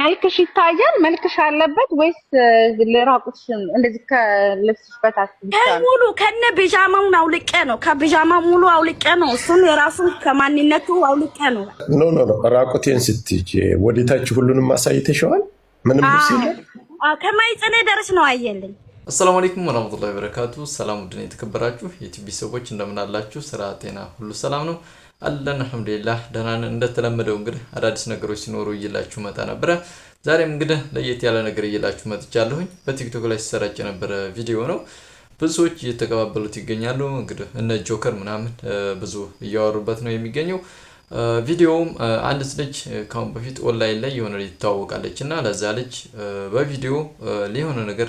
መልክሽ ይታያል? መልክሽ አለበት ወይስ ራቁትሽ እንደዚህ ከልብስሽ በታች ብቻ ነው? ሙሉ ከነ ቢጃማውን አውልቄ ነው። ከቢጃማ ሙሉ አውልቄ ነው። እሱን የራሱን ከማንነቱ አውልቄ ነው። No, no, no፣ ራቁቴን ስትይ ወደታች ሁሉንም አሳይተሸዋል? ምንም ልብስ የለም? ከማህፀኔ ድረስ ነው አየልኝ። አሰላሙ አለይኩም ወራህመቱላሂ ወበረካቱ። ሰላም ውድና የተከበራችሁ የቲቪ ሰዎች እንደምን አላችሁ? ስራ፣ ጤና ሁሉ ሰላም ነው አለን። አልሐምዱሊላህ ደህና ነን። እንደተለመደው እንግዲህ አዳዲስ ነገሮች ሲኖሩ እየላችሁ መጣ ነበረ። ዛሬም እንግዲህ ለየት ያለ ነገር እየላችሁ መጥቻለሁኝ። በቲክቶክ ላይ ሲሰራጭ የነበረ ቪዲዮ ነው። ብዙ ሰዎች እየተቀባበሉት ይገኛሉ። እንግዲህ እነ ጆከር ምናምን ብዙ እያወሩበት ነው የሚገኘው። ቪዲዮውም አንዲት ልጅ ካሁን በፊት ኦንላይን ላይ የሆነ ልጅ ትተዋወቃለች እና ለዛ ልጅ በቪዲዮ የሆነ ነገር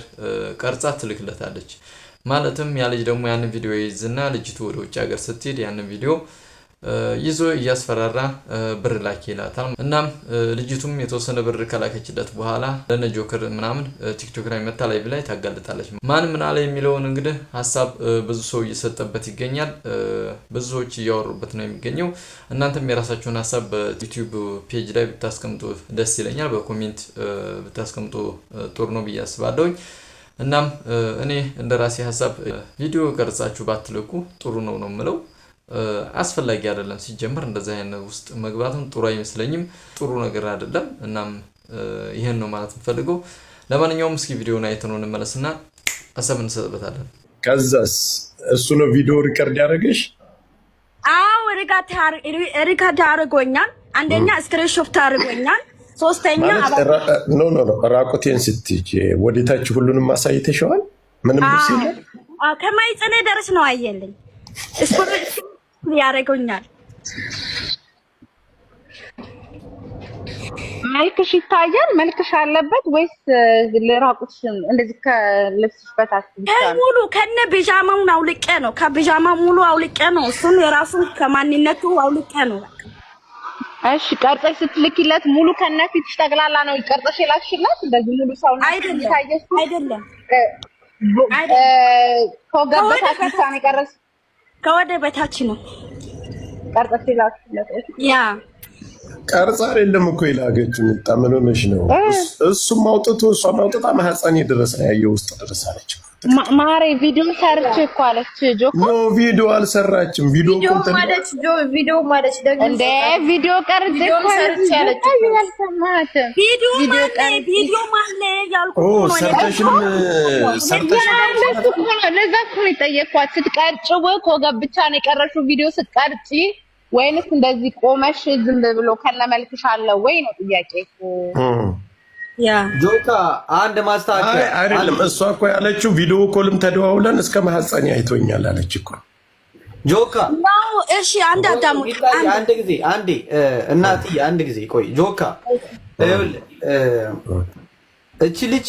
ቀርጻ ትልክለታለች። ማለትም ያ ልጅ ደግሞ ያንን ቪዲዮ ይይዝና ልጅቱ ወደ ውጭ ሀገር ስትሄድ ያንን ቪዲዮ ይዞ እያስፈራራ ብር ላኪ ይላታል። እናም ልጅቱም የተወሰነ ብር ከላከችለት በኋላ ለነ ጆከር ምናምን ቲክቶክ ላይ መታ live ላይ ታጋልጣለች። ማን ምን አለ የሚለውን እንግዲህ ሀሳብ ብዙ ሰው እየሰጠበት ይገኛል። ብዙ ሰዎች እያወሩበት ነው የሚገኘው። እናንተም የራሳችሁን ሀሳብ በዩቲዩብ page ላይ ብታስቀምጡ ደስ ይለኛል። በ comment ብታስቀምጡ ጥሩ ነው ብዬ አስባለሁኝ። እናም እኔ እንደ ራሴ ሀሳብ ቪዲዮ ቀርጻችሁ ባትልኩ ጥሩ ነው ነው የምለው። አስፈላጊ አይደለም። ሲጀመር እንደዚህ አይነት ውስጥ መግባትም ጥሩ አይመስለኝም፣ ጥሩ ነገር አይደለም። እናም ይሄን ነው ማለት የምፈልገው። ለማንኛውም እስኪ ቪዲዮውን አይተነው እንመለስና ሀሳብ እንሰጥበታለን። ከዛስ እሱ ነው ቪዲዮ record ያደረገሽ? አዎ፣ record አድርጎኛል። አንደኛ screenshot አድርጎኛል። ሶስተኛ No, no, no፣ ራቁቴን ስትይ ወደታች ሁሉንም አሳይተሸዋል? ምንም ልብስ የለም? ከማህፀኔ ድረስ ነው አየልኝ ያደርገኛል። መልክሽ ይታያል? መልክሽ አለበት ወይስ ራቁትሽ እንደዚህ ከልብስሽ በታች ብቻ ነው? ሙሉ ከነ ቢጃማውን አውልቄ ነው። ከቢጃማ ሙሉ አውልቄ ነው። እሱን የራሱን ከማንነቱ አውልቄ ነው። እሺ፣ ቀርጸሽ ስትልኪለት ሙሉ ከነ ፊትሽ ጠቅላላ ነው ቀርጸሽ የላክሽለት? እንደዚህ ሙሉ ሰው አይደለም፣ አይደለም፣ ከወገብ በታች ብቻ ነው የቀረሽ? ከወደ በታች ነው ቀርጸሽ የላክሽለት? ያ። ቀርጻ አይደለም እኮ የላከችው። ምን ሆነሽ ነው? እሱም አውጥቶ እሷም አውጥታ ማህፀኔ ድረስ ነው ያየው ውስጥ ድረስ አለች። ማሬ፣ ቪዲዮ ሰርቼ እኮ አለች ጆኮ። No፣ ቪዲዮ አልሰራችም። ቪዲዮ ማለች ቪዲዮ ማለች ደግሞ እንደ ቪዲዮ ቀርጬ እኮ ሰርቼ አለች። አልሰማትም። ቪዲዮ ማለ ቪዲዮ ማለ ያልኩ ሰርተሽም ሰርተሽ ለዛ እኮ ነው የጠየኳት። ስትቀርጭው ከወገብ ብቻ ነው የቀረሽው ቪዲዮ ስትቀርጪ ወይንስ እንደዚህ ቆመሽ ዝም ብሎ ከነመልክሽ አለ ወይ ነው ጥያቄ። ያ። ጆካ፣ አንድ ማስተካከያ። አይደለም፣ እሷ እኮ ያለችው video call ም ተደዋውለን እስከ ማህፀኔ አይቶኛል አለች እኮ። ጆካ። ነው። እሺ፣ አንድ አዳሙ። አንድ ጊዜ፣ አንዴ እናትዬ፣ አንድ ጊዜ ቆይ። ጆካ፣ እቺ ልጅ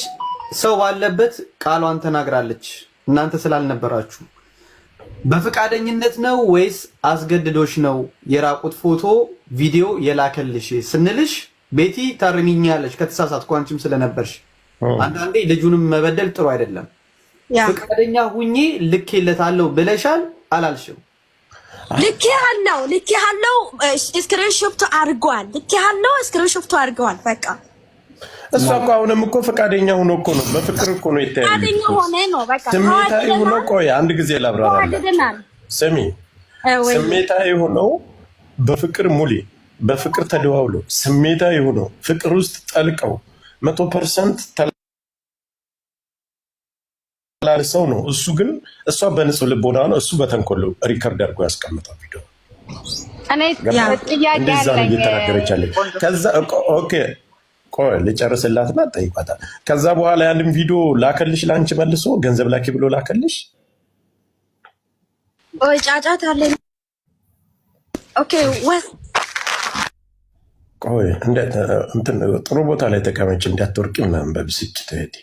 ሰው ባለበት ቃሏን ተናግራለች። እናንተ ስላልነበራችሁ በፈቃደኝነት ነው ወይስ አስገድዶሽ ነው የራቁት ፎቶ ቪዲዮ የላከልሽ ስንልሽ፣ ቤቲ ታርሚኛለሽ ከተሳሳትኩ፣ አንቺም ስለነበርሽ አንዳንዴ ልጁንም መበደል ጥሩ አይደለም። ፈቃደኛ ሁኜ ልኬለታለሁ ብለሻል አላልሽም? ልኬ አለው፣ ልኬ አለው፣ screenshot አድርገዋል። ልኬ አለው፣ screenshot አድርገዋል። በቃ። እሷ እኮ አሁንም እኮ ፈቃደኛ ሆኖ እኮ ነው፣ በፍቅር እኮ ነው የተያዩት። ፈቃደኛ ሆነ ነው በቃ። ስሜታዊ ሆኖ፣ ቆይ አንድ ጊዜ ላብራራላችሁ። ስሚ፣ ስሜታዊ ሆነው በፍቅር ሙሌ በፍቅር ተደዋውለው ስሜታዊ ሆነው ፍቅር ውስጥ ጠልቀው 100% ተላልሰው ነው። እሱ ግን እሷ በንጹህ ልቦና ነው፣ እሱ በተንኮል record አድርጎ ያስቀምጠው ቪዲዮ። እንደዛ ነው እየተናገረች ያለች። ከዛ okay ቆይ ልጨርስላትና ጠይቋታል። ከዛ በኋላ ያንን ቪዲዮ ላከልሽ ለአንቺ መልሶ ገንዘብ ላኪ ብሎ ላከልሽ? ወይ ጫጫት አለ። Okay ወስ ቆይ እንትን ጥሩ ቦታ ላይ ተቀመጭ እንዳትወርቂ ምናምን በብስጭት እህቴ።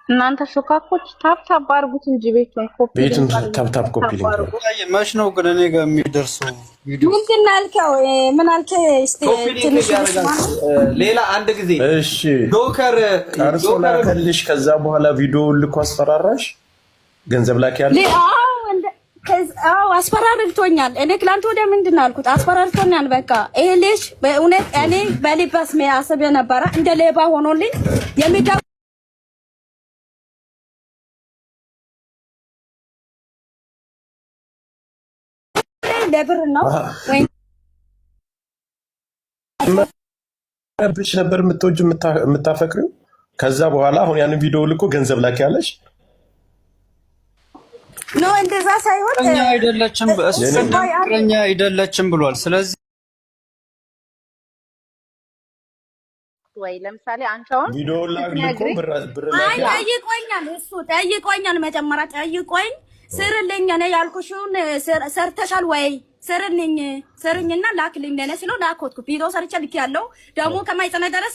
እናንተ ሾካኮች tap tap አድርጉት እንጂ ቤቱን ኮፒ ቤቱን tap tap copy link ነው። መች ነው ግን እኔ ጋር የሚደርሰው ቪዲዮ? ምንድን ነው ያልከው? ምን አልከ? እስቲ ትንሽ ሌላ አንድ ጊዜ እሺ፣ ጆከር ቀርጾ ላከልሽ። ከዛ በኋላ ቪዲዮ ልኮ አስፈራራሽ፣ ገንዘብ ላኪ ያለ አዎ አስፈራርቶኛል። እኔ ትላንት ወዲያ ምንድን ነው አልኩት? አስፈራርቶኛል። በቃ ይሄ ልጅ በእውነት እኔ በልባስ አስቤ ነበረ እንደ ሌባ ሆኖልኝ የሚደውልልኝ ለብር ነው ወይ ብሽ ነበር የምትወጂው የምታፈቅሪው። ከዛ በኋላ አሁን ያንን ቪዲዮ ልኮ ገንዘብ ላኪ ያለሽ No፣ እንደዛ ሳይሆን ፍቅረኛ አይደለችም፣ እሱ ፍቅረኛ አይደለችም ብሏል። ስለዚህ ወይ ለምሳሌ አንቺ አሁን ቪዲዮ ልኮ ብር አይ ላኪ ያለሽ ጠይቆኛል፣ እሱ ጠይቆኛል። መጀመሪያ ጠይቆኝ ስርልኝ እኔ ያልኩሽውን ሰርተሻል ወይ ስርልኝ ስርኝና ላክልኝ ለኔ ስለው ላኮትኩ። ቪዲዮ ሰርቼ ልክ ያለው ደግሞ ከማይጸና ድረስ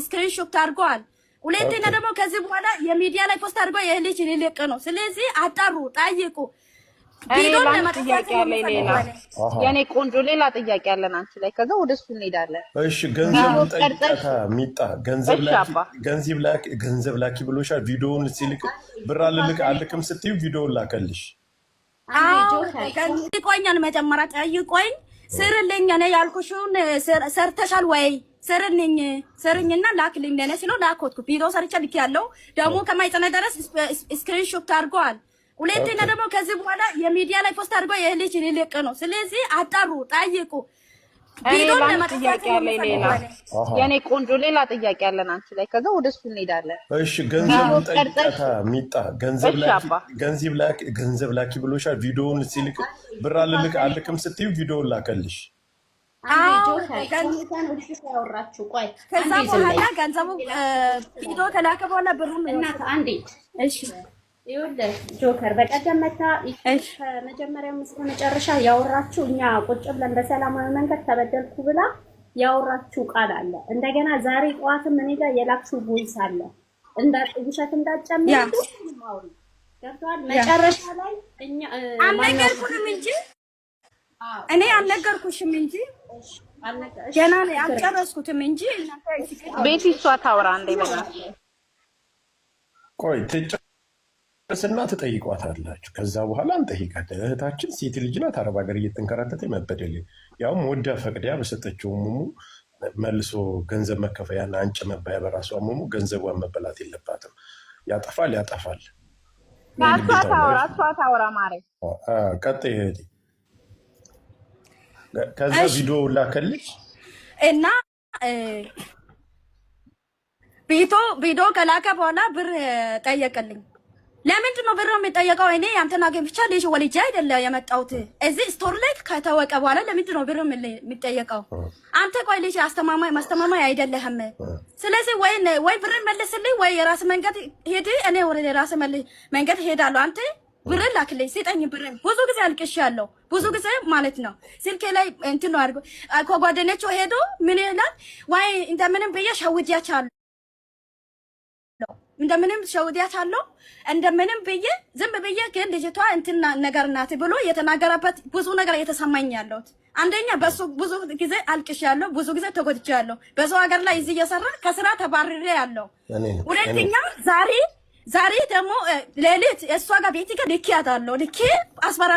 screenshot አድርገዋል። ሁለተኛ ደግሞ ከዚህ በኋላ የሚዲያ ላይ post አድርገው ይህ ልጅ ሊለቅ ነው። ስለዚህ አጣሩ፣ ጠይቁ። እኔ ቪዲዮን ለአንቺ ለማጥፋት ጥያቄ ነው አለኝ። ሌላ የሚፈልገው። የኔ ቆንጆ ሌላ ጥያቄ አለን አንቺ ላይ፣ ከዛ ወደ እሱ እንሄዳለን። እሺ ቪዲዮ ገንዘቡን ቀርጸሽ ጠይቃታ ሚጣ ገንዘብ እሺ ላኪ አባ ገንዘብ ላኪ ገንዘብ ላኪ ብሎሻል። ቪዲዮውን ሲልክ ብር አልልክ አልክም ስትዩ ቪዲዮውን ላከልሽ። አዎ ጠይቆኛል። መጀመሪያ ጠይቆኝ ስርልኝ እኔ ያልኩሽውን ሰርተሻል ወይ ስርልኝ ስርኝና ላክልኝ ለኔ ስለው ላኮትኩ። ቪዲዮ ሰርቼ ልክ ያለው ደግሞ ከማይጸና ድረስ screenshot አድርገዋል። ሁለተኛ ደግሞ ከዚህ በኋላ የሚዲያ ላይ post አድርገው ይህ ልጅ ሊለቅ ነው። ስለዚህ አጣሩ፣ ጠይቁ። እኔ ቪዲዮን ለአንቺ ለማጥፋት ጥያቄ ነው አለኝ። ሌላ የሚፈልገው። የኔ ቆንጆ ሌላ ጥያቄ አለን አንቺ ላይ፣ ከዛ ወደ እሱ እንሄዳለን። እሺ ቪዲዮ ገንዘቡን ቀርጸሽ ጠይቃታ ሚጣ ገንዘብ እሺ ላኪ አባ ገንዘብ ላኪ ገንዘብ ላኪ ብሎሻል። ቪዲዮውን ሲልክ ብር አልልክ አልክም ስትዩ ቪዲዮውን ላከልሽ። አዎ ያወራችሁ ቆይ ከዛ አንዴ ዝም በኋላ በይ ገንዘቡ ቪዲዮ ከላከ በኋላ ብሩን እናት አንዴ። እሺ ይኸውልህ ጆከር በቀደም መታ እሺ ከመጀመሪያው እስከ መጨረሻ ያወራችሁ እኛ ቁጭ ብለን በሰላማዊ መንገድ ተበደልኩ ብላ ያወራችሁ ቃል አለ። እንደገና ዛሬ ጠዋትም እኔ ጋር የላክሽው voice አለ። ውሸት እንዳትጨምሪ ሁሉንም አውሪ። ገብቶሃል? መጨረሻ ላይ እኛ ማነው አልነገርኩንም እንጂ እኔ አልነገርኩሽም እንጂ ገና ነኝ አልጨረስኩትም እንጂ እናንተ ቤቲ እሷ ታውራ እንዴ በእናትሽ። ቆይ ትጨርስና ትጠይቋታላችሁ። ከዛ በኋላ እንጠይቃለን። እህታችን ሴት ልጅ ናት፣ አረብ ሀገር እየተንከራተተ መበደል ያውም ወዳ ፈቅዲያ በሰጠችው ሙሙ መልሶ ገንዘብ መከፈያና አንጭ መባያ በራሷ ሙሙ ገንዘቧን መበላት የለባትም። ያጠፋል ያጠፋል። እሷ ግዴታው ነው። ታውራ እሷ ታውራ ማሬ። ቀጥይ እህቴ። ከዛ እሺ ቪዲዮ ላከልሽ። እና ቪዲዮ ከላከ በኋላ ብር ጠየቀልኝ። ለምንድን ነው ብር የሚጠየቀው? እኔ ያንተን አግኝቼ ልጅ ወልጄ አይደለ የመጣሁት። እዚህ story ላይ ከታወቀ በኋላ ለምንድን ነው ብር የሚጠየቀው? አንተ ቆይ ልጅ አስተማማኝ ማስተማማኝ አይደለህም። ስለዚህ ወይ ወይ ብር መልስልኝ ወይ የራስ መንገድ ሄድ፣ እኔ ወደ የራስ መንገድ ሄዳለሁ። አንተ ብር ላክልኝ፣ ስጠኝ ብር። ብዙ ጊዜ አልቅሻለሁ፣ ብዙ ጊዜ ማለት ነው። ስልኬ ላይ እንትን ነው አድርጎ ከጓደኞቹ ሄዶ ምን ይላል ወይ እንደምንም ብዬ ሸውጃቻለሁ እንደምንም ሸውዲያታለሁ እንደምንም ብዬ ዝም ብዬ ግን ልጅቷ እንትና ነገር ናት ብሎ የተናገረበት ብዙ ነገር እየተሰማኝ ያለሁት። አንደኛ በሱ ብዙ ጊዜ አልቅሻለሁ፣ ብዙ ጊዜ ተጎድቻለሁ። በሰው ሀገር ላይ እዚህ እየሰራ ከስራ ተባርሬ ያለው። ሁለተኛ ዛሬ ደግሞ ሌሊት እሷ ጋር ቤት ጋር ልኬያታለሁ። ልኬ አስፈራ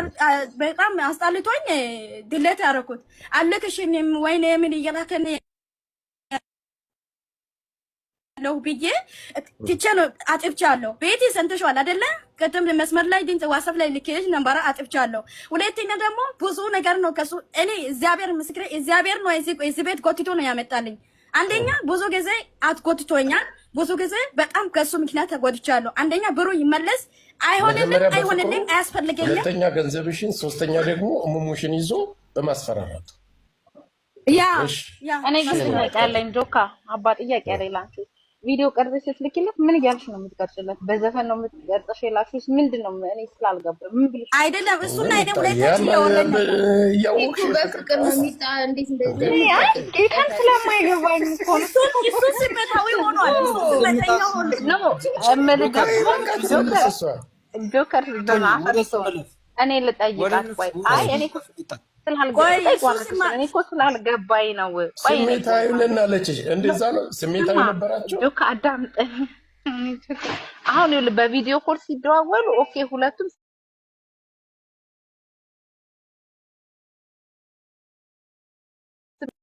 በጣም አስጣልቶኝ ድሌት ያደረኩት አልክሽም ወይኔ ምን እየላከን ያለው ብዬ ትቼ ነው አጥፍቻለሁ። ቤቲ ሰምተሽዋል አይደለ? ቅድም መስመር ላይ ድምፅ ዋትስአፕ ላይ ልኬሽ ነበረ፣ አጥፍቻለሁ። ሁለተኛ ደግሞ ብዙ ነገር ነው ከሱ እኔ እግዚአብሔር ምስክሬ፣ እግዚአብሔር ነው እዚህ ቤት ጎትቶ ነው ያመጣልኝ። አንደኛ ብዙ ጊዜ አትጎትቶኛል። ብዙ ጊዜ በጣም ከሱ ምክንያት ተጎድቻለሁ። አንደኛ ብሩ ይመለስ አይሆንልም፣ መጀመሪያ በፍቅሩ፣ አይሆንልም፣ አያስፈልገኝም። ሁለተኛ ገንዘብሽን፣ ሶስተኛ ደግሞ እሙሙሽን ይዞ በማስፈራራቱ። ያ እሺ ያ እኔ ግን ጥያቄ አለኝ ጆካ አባ፣ ጥያቄ አለኝ ላንቺ። ቪዲዮ ቀርጸሽ ስትልኪለት ምን እያልሽ ነው የምትቀርጭለት? በዘፈን ነው የምትቀርጽሽ የላክሽውስ ምንድን ነው? እኔ ስላልገባኝ ምን ብለሽ አይደለም እሱና እኔ ሁለታችን እያወራን ነበር። እያወቅሽ በፍቅር ነው የሚጣ እንዴት እንደዚህ እኔ አይ ጌታን ስለማይገባኝ እኮ ነው። እሱ ስሜታዊ ሆኗል። እሱ ስሜተኛ ሆኗል። No እምልህ ጆከር ጆከር በማፈር እኔ ልጠይቃት። ቆይ አይ እኔ እኮ ስላልገባኝ ነው። ቆይ እኔ ስሜታዊ ነን አለችሽ። እንደዛ ነው ስሜታዊ ነበራቸው። ጆካ አዳምጠኝ። አሁን ይኸውልህ በ video call ሲደዋወሉ okay ሁለቱም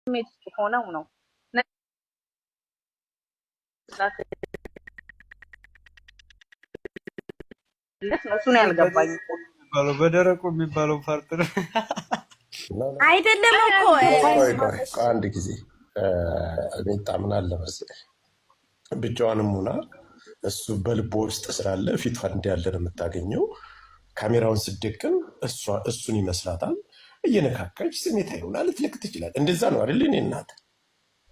ስሜት ውስጥ ሆነው ነው። እሱ ነው ያልገባኝ። በደረቁ የሚባለው part ነው አይደለም እኮ። ቆይ ቆይ፣ አንድ ጊዜ ሚጣ ምን አለ መሰለህ፣ ብቻዋንም ሆና እሱ በልቦ ውስጥ ስላለ ፊቷ እንዲያለ ነው የምታገኘው። ካሜራውን ስደቅን እሱን ይመስላታል። እየነካካች ስሜታዊ ሆና ልትልክ ትችላል። እንደዛ ነው አይደል? እኔ እናት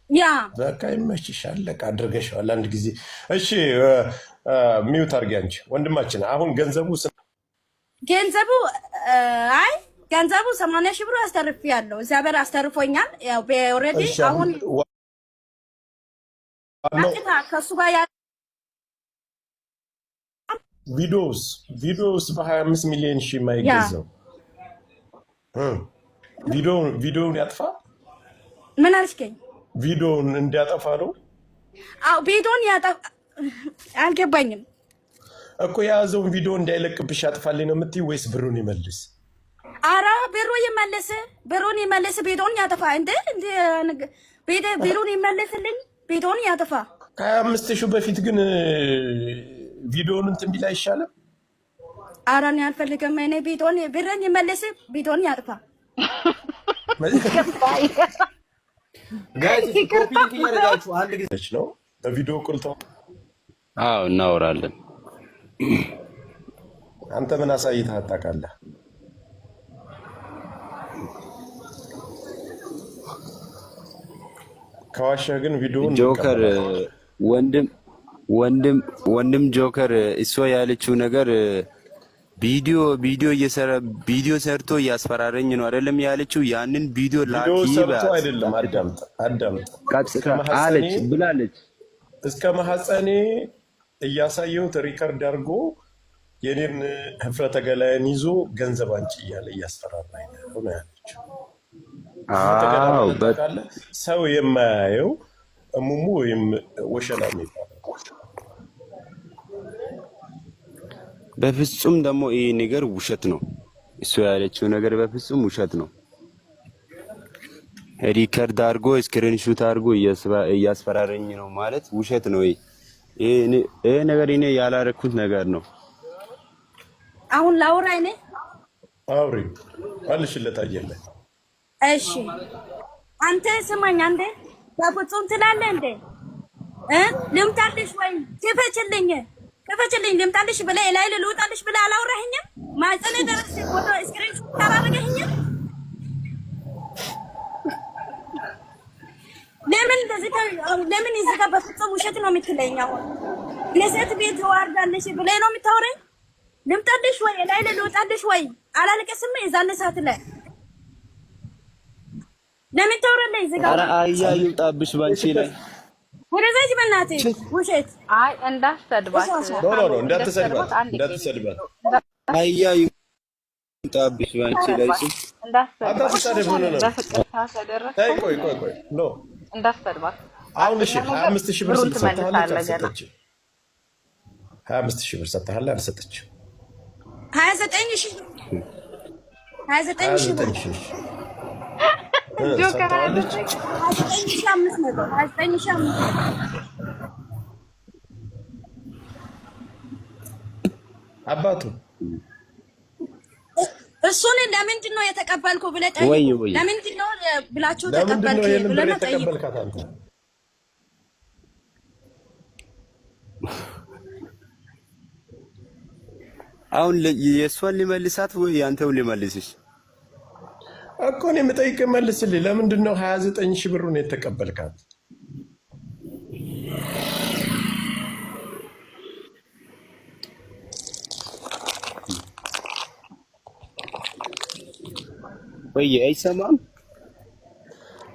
ያ በቃ ይመችሻል። በቃ አድርገሽዋል አንድ ጊዜ። እሺ mute አድርጊ አንቺ ወንድማችን። አሁን ገንዘቡ ገንዘቡ አይ ገንዘቡ 80,000 ብር አስተርፌያለሁ። እግዚአብሔር አስተርፎኛል። ያው already አሁን ቀጥታ ከእሱ ጋር ቪዲዮስ በ25 ሚሊዮን ሺህ የማይገዛው ቪዲዮውን ያጥፋ። ምን አልሽኝ? ቪዲዮውን እንዲያጠፋ ነው። አዎ ቪዲዮውን ያጠፋ። አልገባኝም እኮ የያዘውን ቪዲዮ እንዳይለቅብሽ ያጥፋልኝ ነው የምትይው ወይስ ብሩን ይመልስ? አረ ብሩ ይመልስ፣ ብሩን ይመልስ፣ ቪዲዮውን ያጠፋ። እንደ እንደ ብሩን ይመልስልኝ፣ ቪዲዮውን ያጠፋ። ከ25,000 በፊት ግን ቪዲዮውን እንትን ቢል አይሻልም? ኧረ እኔ አልፈልግም። እኔ ቪዲዮውን ብሩን ይመልስ፣ ቪዲዮውን ያጥፋ። Guys copy link እያደረጋችሁ አንድ ጊዜ ነው በ video call። አዎ እናወራለን። አንተ ምን አሳይተህ ታውቃለህ? ከዋሸህ ግን ቪዲዮውን ጆከር ወንድም ወንድም ወንድም ጆከር እሷ ያለችው ነገር ቪዲዮ ቪዲዮ እየሰራ ቪዲዮ ሰርቶ እያስፈራረኝ ነው አይደለም ያለችው። ያንን ቪዲዮ ላኪ ሰርቶ አይደለም። አዳምጥ አዳምጥ። ቀጥታ አለች ብላለች። እስከ ማህፀኔ እያሳየሁት record አድርጎ የኔን ህፍረተ ገላዬን ይዞ ገንዘብ አንጪ እያለ እያስፈራራኝ ነው ያለችው። አዎ ሰው የማያየው እሙሙ ወይም ወሸላ የሚባለው በፍጹም ደግሞ ይሄ ነገር ውሸት ነው። እሱ ያለችው ነገር በፍጹም ውሸት ነው። record አድርጎ screenshot አድርጎ እያስፈራረኝ ነው ማለት ውሸት ነው። ይሄ ነገር እኔ ያላረኩት ነገር ነው። አሁን ላውራ እኔ አውሪ አልሽለት አየለ። እሺ አንተ ስማኝ፣ አንተ በፍጹም ትላለህ እንዴ? ልምጣልሽ ወይ ክፈችልኝ ክፈችልኝ ልምጣልሽ ብለህ ላይ ልውጣልሽ ብለህ አላወራኸኝም? ማህፀኔ ድረስ ፎቶ screenshot አላደረገኸኝም? ለምን እንደዚህ ለምን እዚህ ጋር በፍጹም ውሸት ነው የምትለኝ? አሁን ለሴት ቤት ዋርዳለሽ ብለህ ነው የምታወራኝ? ልምጣልሽ ወይ ላይ ልውጣልሽ ወይ አላለቀስም? የዛን ሰዓት ላይ ለምን ታወራለህ? እዚህ ጋር ኧረ አህያ ይውጣብሽ ባንቺ ላይ ወደዛች በእናትህ ውሸት። አይ እንዳትሰድባት፣ no no no፣ እንዳትሰድባት፣ እንዳትሰድባት፣ አህያ ይውጣብሽ ባንቺ ላይ እንዳትሰድባት። no no፣ ተይ፣ ቆይ ቆይ ቆይ፣ no እንዳትሰድባት። አሁን እሺ፣ 25,000 ብር ሰጥታለች አልሰጠችም? 25,000 ብር ሰጥታለች አልሰጠችም? 29,000 29,000 ብር ሰጥታለች። 29,500 29,500 አባቱ እሱን ለምንድን ነው የተቀበልኩ ብለህ ጠይቁ። ለምንድን ነው ብላችሁ ተቀበልክ ብለህ ጠይቁ። አሁን የእሷን ሊመልሳት ወይ ያንተውን ሊመልስሽ እኮ እኔ የምጠይቅህ መልስልኝ። ለምንድን ነው 29,000 ብሩን የተቀበልካት? ወይ አይሰማም?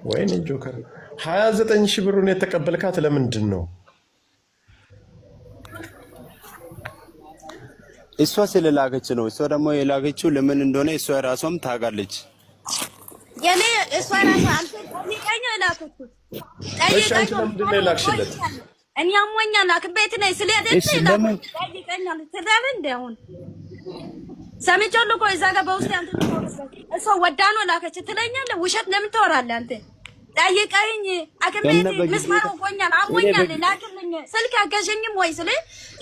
ወይኔ ጆከር፣ 29,000 ብሩን የተቀበልካት ለምንድን ነው? እሷ ስለላከች ነው። እሷ ደግሞ የላከችው ለምን እንደሆነ እሷ ራሷም ታውቃለች። የኔ እሷ ራሷ አንተ ጠይቀኝ ነው የላከችው። ጠይቀኝ ነው የላክሽለት? እኔ አሞኛል ሐኪም ቤት ነኝ ስለሄደች የላከችው። ጠይቀኝ አለ ትላለህ እንደ አሁን ሰምቼዋለሁ እኮ እዛ ጋር በውስጥ አንተ እሷ ወዳ ነው ላከች ትለኛለህ። ውሸት ለምን ታወራለህ አንተ? ጠይቀኝ። ሐኪም ከነ ቤት በግዴታ ምስማር ወጎኛል፣ እኔ አሞኛል፣ ላክልኝ። ስልክ አገዠኝም ወይ ስል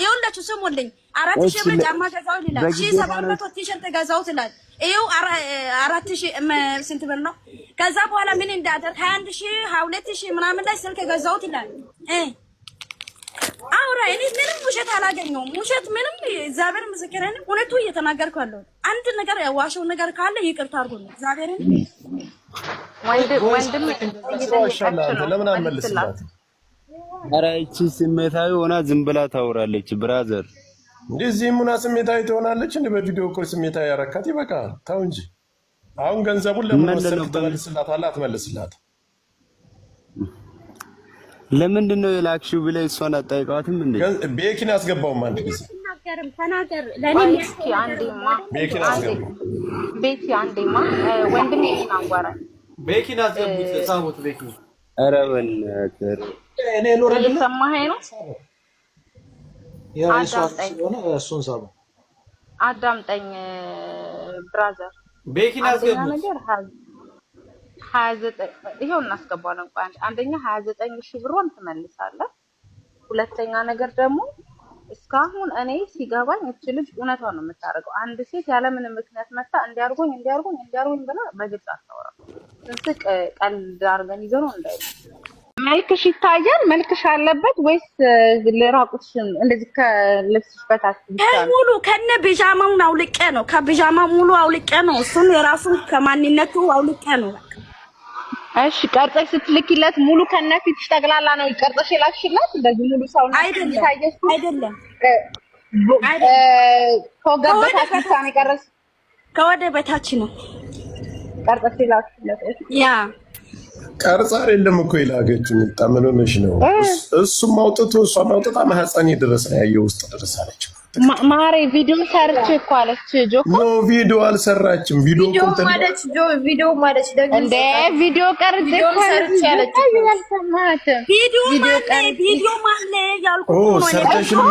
ይኸውላችሁ ስሙልኝ፣ 4000 እሺ ብር ጫማ ገዛሁት ይላል። ሺህ በግዴታ ሰባት ነው መቶ ቲሸርት ገዛሁት ይላል። ይኸው 4000 ስንት ብር ነው? ከዛ በኋላ ምን እንዳደርግ 21,000 22,000 ምናምን ላይ ስልክ ገዛሁት ይላል። አውራ እኔ ምንም ውሸት አላገኘውም። ውሸት ምንም እግዚአብሔር ምስክሬን እውነቱ እየተናገርኩ ያለሁት አንድ ነገር ያዋሸው ነገር ካለ ይቅርታ አድርጎልኝ እግዚአብሔርን። ወንድም ዋሻለ እየጠየቀች አንተ ነው፣ ለምን መልስላት። አልመልስላትም? ኧረ ይቺ ስሜታዊ ሆና ዝም ብላ ታወራለች። Brother እንደዚህም ሁና ስሜታዊ ትሆናለች። እንደ በቪዲዮ እኮ ስሜታዊ ያረካት ይበቃል። ተው እንጂ አሁን ገንዘቡን ለምን ምንድን ወሰድክ? ነው ትመልስላታለህ? አትመልስላት? ለምንድን ነው የላክሽው ብለህ እሷን አጠይቃትም እንዴ? ቤኪን አስገባውም አንድ ጊዜ አትናገርም፣ ተናገር። ለእኔ ቆይ እስኪ አንዴማ፣ ቤኪን አንዴ አስገባው። ቤቲ፣ አንዴማ ወንድሜ እኔን አዋራኝ። ቤኪን አስገቡት፣ ሳቡት። ቤኪ ኧረ በእናትህ እኔ ልውረድልህ። እየሰማኸኝ ነው? ያው የእሷ አዳምጠኝ ስለሆነ እሱን ሳበው። አዳምጠኝ brother። ቤኪን አንደኛ አስገቡት። ነገር 29 ይኸው እናስገባዋለን። ቆይ አንደኛ 29,000 ብሯን ትመልሳለህ። ሁለተኛ ነገር ደግሞ እስካሁን እኔ ሲገባኝ እች ልጅ እውነቷን ነው የምታደርገው። አንድ ሴት ያለምንም ምክንያት መታ እንዲያርጎኝ እንዲያርጎኝ እንዲያርጎኝ ብላ በግልጽ አታወራም። ስንስቅ ቀልድ አድርገን ይዘው ነው እንዳይመስል። መልክሽ ይታያል? መልክሽ አለበት ወይስ ራቁትሽን እንደዚህ ከልብስሽ በታች ብቻ ነው? ሙሉ ከነ ቢጃማውን አውልቄ ነው፣ ከቢጃማ ሙሉ አውልቄ ነው። እሱን የራሱን ከማንነቱ አውልቄ ነው። በቃ እሺ ቀርጸሽ ስትልኪለት ሙሉ ከነፊትሽ ጠቅላላ ነው ቀርጸሽ የላክሽለት? እንደዚህ ሙሉ ሰውነት አይደለም እየታየሽ አይደለም እ፣ አይደለም፣ ከወገብ ከወደ በታች ብቻ ነው የቀረጽ ከወደ በታች ነው። ቀርጸሽ የላክሽለት? እሺ። ያ ቀርጻ አይደለም እኮ የላከችው። የሚጣ ምን ሆነሽ ነው? እሱም አውጥቶ እሷም አውጥታ ማህፀኔ ድረስ ነው ያየው ውስጥ ድረስ አለች። ማሬ ቪዲዮ ሰርቼ እኮ አለች ጆኮ። No ቪዲዮ አልሰራችም። ቪዲዮ ቪዲዮ እኮ እንትን ማለች ጆ ቪዲዮ ማለች ደግሞ እንደ ቪዲዮ ቀርጬ ቪዲዮም እኮ አለች። ሰርቼ አለች እኮ። አልሰማትም። ቪዲዮ ቪዲዮ ማለ ቀርጬ ቪዲዮ ማለ ያልኩ ኦ እኮ ነው እኔ። ሰርተሽም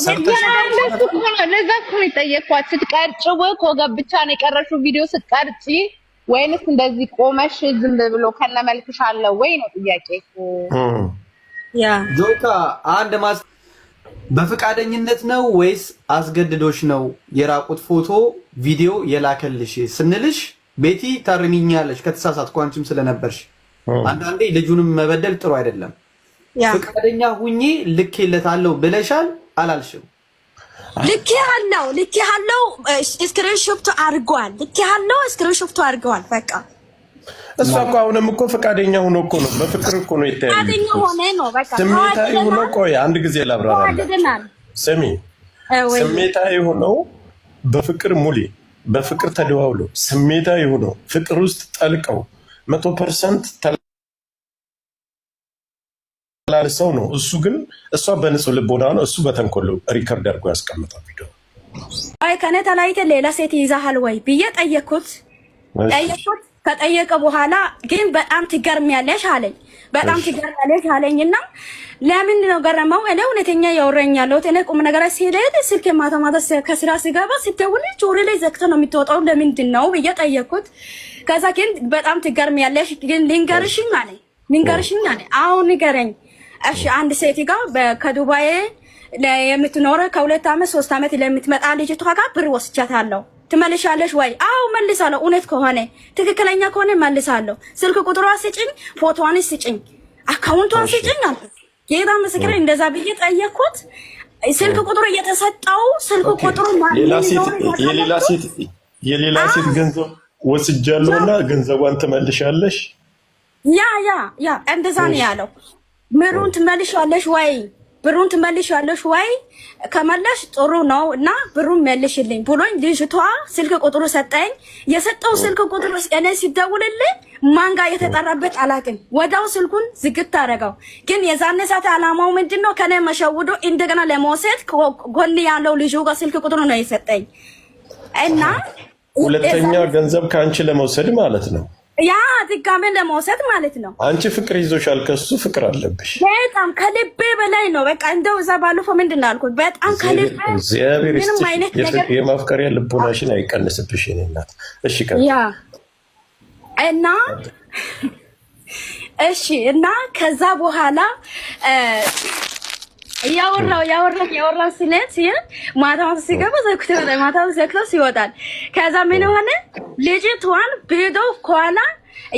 ሰርተሽም እንደሱ እኮ ነው። ለዛ እኮ ነው የጠየኳት። ስትቀርጪ ከወገብ ብቻ ነው የቀረሽው ቪዲዮ ስትቀርጪ ወይንስ እንደዚህ ቆመሽ ዝም ብሎ ከነመልክሽ አለ ወይ ነው ጥያቄ። ያ ጆካ አንድ ማስ በፍቃደኝነት ነው ወይስ አስገድዶሽ ነው የራቁት ፎቶ ቪዲዮ የላከልሽ ስንልሽ ቤቲ ታርሚኛለሽ ከተሳሳትኩ፣ አንቺም ስለነበርሽ አንዳንዴ ልጁንም መበደል ጥሩ አይደለም። ያ ፍቃደኛ ሁኜ ልኬለታለሁ ብለሻል አላልሽም? ልኬ አለው ልኬ አለው screenshot አድርገዋል። ልኬ አለው screenshot አድርገዋል። በቃ እሷ እኮ አሁንም እኮ ፈቃደኛ ሆኖ እኮ ነው፣ በፍቅር እኮ ነው የተያዩት። ፈቃደኛ ሆነ ነው በቃ ስሜታዊ ሆኖ ቆይ አንድ ጊዜ ላብራራላችሁ። ተዋድደናል። ስሚ፣ ወይ ስሜታዊ ሆነው በፍቅር ሙሌ በፍቅር ተደዋውለው ስሜታዊ ሆነው ፍቅር ውስጥ ጠልቀው 100% ተላልሰው ነው። እሱ ግን እሷ በንጹህ ልቦና ነው፣ እሱ በተንኮል record አድርጎ ያስቀምጠው ቪዲዮ። አይ ከኔ ተለያይተህ ሌላ ሴት ይዛሃል ወይ ብዬ ጠየቅኩት ጠየቅኩት። ከጠየቀ በኋላ ግን በጣም ትገርሚያለሽ አለኝ። በጣም ትገርሚያለሽ አለኝና ለምን ነው ገረመው? እኔ እውነተኛ ያወራኝ ያለሁት እኔ ቁም ነገር ሲሄድ ስልክ ማታ ማታ ከስራ ስገባ ስትደውል ጆሮ ላይ ዘግቶ ነው የምትወጣው ለምንድን ነው ብዬ ጠየቅኩት። ከዛ ግን በጣም ትገርሚያለሽ ግን ልንገርሽኝ አለኝ። ልንገርሽኝ አለኝ። አሁን ንገረኝ። እሺ አንድ ሴት ጋር ከዱባይ የምትኖረ ከ2 ዓመት 3 ዓመት ለምትመጣ ልጅቷ ጋር ብር ወስጃታለሁ። ትመልሻለሽ ወይ? አዎ መልሳለሁ። እውነት ከሆነ ትክክለኛ ከሆነ መልሳለሁ። ስልክ ቁጥሯ ስጭኝ፣ ፎቶዋን ስጭኝ፣ አካውንቷን ስጭኝ አልኩት። ጌታ ምስክሬ እንደዛ ብዬ ጠየቅኩት። ስልክ ቁጥሩ እየተሰጠው ስልክ ቁጥሩ የሌላ ሴት ገንዘብ ወስጃለሁና ገንዘቧን ትመልሻለሽ? Yeah, yeah, yeah፣ እንደዛ ነው ያለው። ብሩን ትመልሻለሽ ወይ? ብሩን ትመልሻለሽ ወይ? ከመለሽ ጥሩ ነው እና ብሩን መልሽልኝ ብሎኝ ልጅቷ ስልክ ቁጥሩ ሰጠኝ። የሰጠው ስልክ ቁጥሩ እኔ ሲደውልልኝ ማን ጋር የተጠራበት አላውቅም። ወዲያው ስልኩን ዝግት አደረገው። ግን የዛኔ ሰዓት አላማው ምንድን ነው? ከኔ መሸውዶ እንደገና ለመውሰድ ጎን ያለው ልጁ ጋር ስልክ ቁጥሩ ነው የሰጠኝ እና ሁለተኛ ገንዘብ ከአንቺ ለመውሰድ ማለት ነው። Yeah፣ ድጋሜን ለመውሰድ ማለት ነው። አንቺ ፍቅር ይዞሻል፣ ከሱ ፍቅር አለብሽ። በጣም ከልቤ በላይ ነው። በቃ እንደው እዛ ባለፈው ምንድን ነው አልኩት፣ በጣም ከልቤ እግዚአብሔር ምንም አይነት ነገር የማፍቀሪያ ልቦናሽን አይቀንስብሽ የኔ እናት። እሺ Yeah፣ እና እሺ። እና ከዛ በኋላ እያወራው ያወራው ያወራው ሲል ማታ ሲገባ ዘግቶ ይወጣል። ማታ ዘግቶ ይወጣል። ከዛ ምን ሆነ? ልጅቷን ቪዲዮ ከኋላ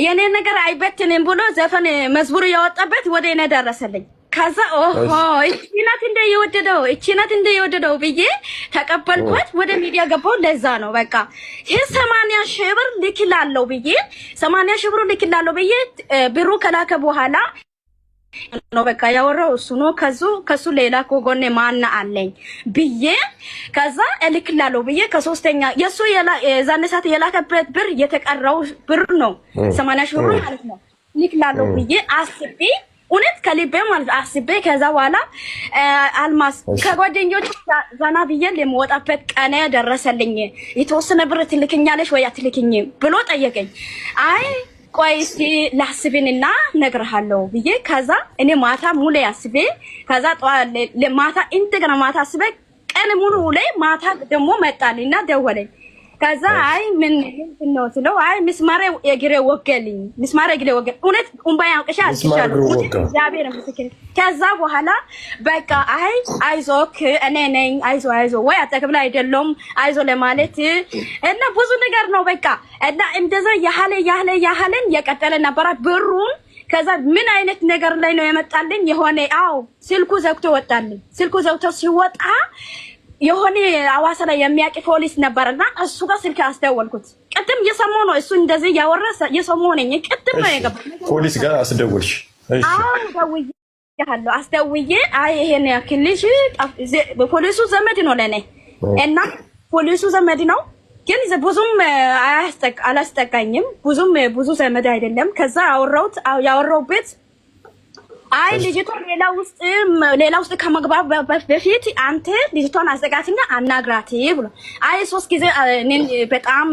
የኔ ነገር አይበትንም ብሎ ዘፈን መዝሙር ያወጣበት ወደ እኔ ደረሰልኝ። ከዛ ኦሆ እቺ ናት እንደ የወደደው፣ እቺ ናት እንደ የወደደው ብዬ ተቀበልኳት። ወደ ሚዲያ ገባው። ለዛ ነው በቃ ይህ 80,000 ብር ልክላለሁ ብዬ፣ 80,000 ብር ልክላለሁ ብዬ ብሩ ከላከ በኋላ ነው በቃ ያወራው እሱ ነው። ከሱ ሌላ ከጎኔ ማና አለኝ ብዬ ከዛ እልክላለሁ ብዬ ከሶስተኛ የሱ የዛን ሰዓት የላከበት ብር የተቀረው ብር ነው 80,000 ብር ማለት ነው። እልክላለሁ ብዬ አስቤ፣ እውነት ከልቤ ማለት አስቤ፣ ከዛ በኋላ አልማዝ ከጓደኞች ዘና ብዬ የምወጣበት ቀን ደረሰልኝ። የተወሰነ ብር ትልክኛለሽ ወይ አትልክኝም ብሎ ጠየቀኝ። አይ ቆይ እስቲ ላስብንና እነግርሃለሁ ብዬ፣ ከዛ እኔ ማታ ሙሉ አስቤ፣ ከዛ ማታ እንደገና ማታ አስቤ ቀን ሙሉ ላይ ማታ ደግሞ መጣልኝና ደወለኝ። ከዛ አይ ምን ምንድን ነው ስለው አይ ምስማሬ እግሬ ወገልኝ፣ ምስማሬ እግሬ ወገል። እውነት እምባዬ አውቅሻ አልቅሻለሁ። እግዚአብሔር ምስክር። ከዛ በኋላ በቃ አይ አይዞክ እኔ ነኝ፣ አይዞ አይዞ ወይ አጠገብ ላይ አይደለም አይዞ ለማለት እና ብዙ ነገር ነው በቃ። እና እንደዛ ያህለ ያህለ ያህለን የቀጠለ ነበረ ብሩን። ከዛ ምን አይነት ነገር ላይ ነው የመጣልኝ? የሆነ አዎ ስልኩ ዘግቶ ወጣልኝ። ስልኩ ዘግቶ ሲወጣ የሆነ አዋሳ ላይ የሚያውቅ ፖሊስ ነበርና እሱ ጋር ስልክ አስደወልኩት። ቅድም እየሰማሁ ነው እሱ እንደዚህ እያወራ እየሰማሁ ነኝ። ቅድም ነው የገባው። ፖሊስ ጋር አስደወልሽ? አዎ ደውዬ አስደውዬ አይ ይሄን ያክል ልጅ፣ ፖሊሱ ዘመድ ነው ለኔ እና ፖሊሱ ዘመድ ነው ግን ብዙም አላስጠቃኝም። ብዙም ብዙ ዘመድ አይደለም። ከዛ አወራሁት ያወራሁበት አይ ልጅቷ ሌላ ውስጥ ከመግባት በፊት አንተ ልጅቷን አዘጋትና አናግራት ብሎ፣ አይ ሶስት ጊዜ እኔን በጣም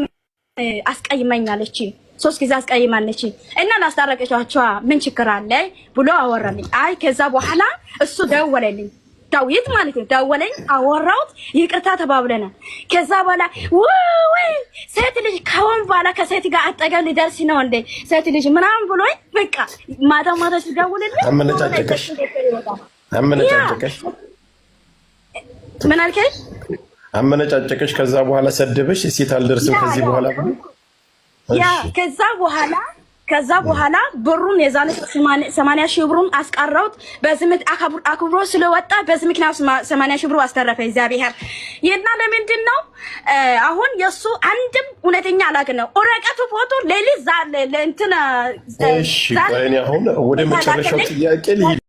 አስቀይመኛለች፣ ሶስት ጊዜ አስቀይማለች እና ላስታረቀቻቸዋ ምን ችግር አለ ብሎ አወራልኝ። አይ ከዛ በኋላ እሱ ደወለልኝ፣ ዳዊት ማለት ነው። ደወለኝ፣ አወራሁት፣ ይቅርታ ተባብለናል። ከዛ በኋላ ወይ ሴት ልጅ ከሆን በኋላ ከሴት ጋር አጠገብ ሊደርስ ነው እንዴ ሴት ልጅ ምናምን ብሎኝ በቃ ማታ ማታ ሲደውልልኝ አመነጫጨቀሽ አመነጫጨቀሽ። ምን አልከኝ? አመነጫጨቀሽ። ከዛ በኋላ ሰደበሽ። ሴት አልደርስም ከዚህ በኋላ ብሎ። Yeah፣ ከዛ በኋላ ብሩን የዛን 80,000 ብሩን አስቀረውት። በዚህ አክብሮ ስለወጣ በዚህ ምክንያት 80,000 ብሩ አስተረፈ እግዚአብሔር። ይህና ለምንድን ነው አሁን የእሱ አንድም እውነተኛ አላገኘው ወረቀቱ ፎቶ ሌሊት እንትን እሺ፣ ቆይ እኔ አሁን ወደ መጨረሻው ጥያቄ ልሂድ።